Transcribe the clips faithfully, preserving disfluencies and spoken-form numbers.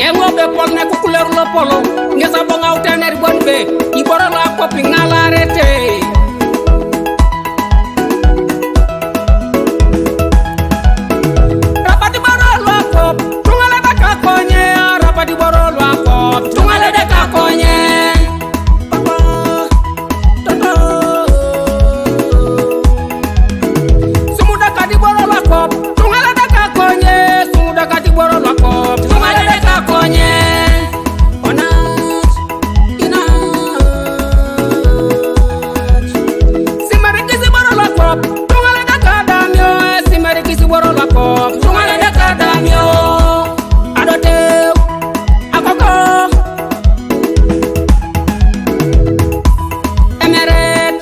Eŋo be pol ne kukuler lo polo, ŋes aboŋ autener bon be, iboro lo akwap iŋalarete. Rapat iboro lo akwap, tuŋa lo deka konye, rapat iboro lo akwap, tuŋa lo deka konye. Papa, toto. Sumuda kadi boro la kop, tuŋa lo deka konye, sumuda kadi boro la kop, tuŋa lo deka konye. Ona, ina. Simarikisi boro la kop, tuŋa lo deka damio, simarikisi boro la kop, tuŋa lo deka damio. Adote, akoko. Emeret,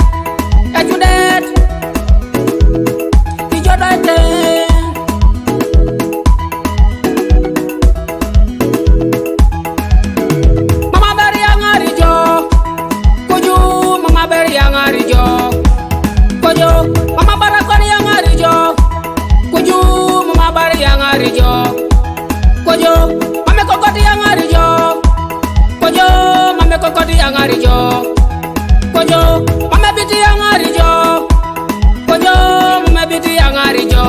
ejudet, ijo doite. Mama ber yaŋar ijo, kuju mama ber yaŋar ijo. Kojo, mama barakon yaŋar ijo. Kojo, mama bar yaŋar ijo. Kojo, mame kokot yaŋar ijo. Kojo, mame kokot yaŋar ijo. Kojo, mame biti yaŋar ijo. Kojo, mame biti yaŋar ijo.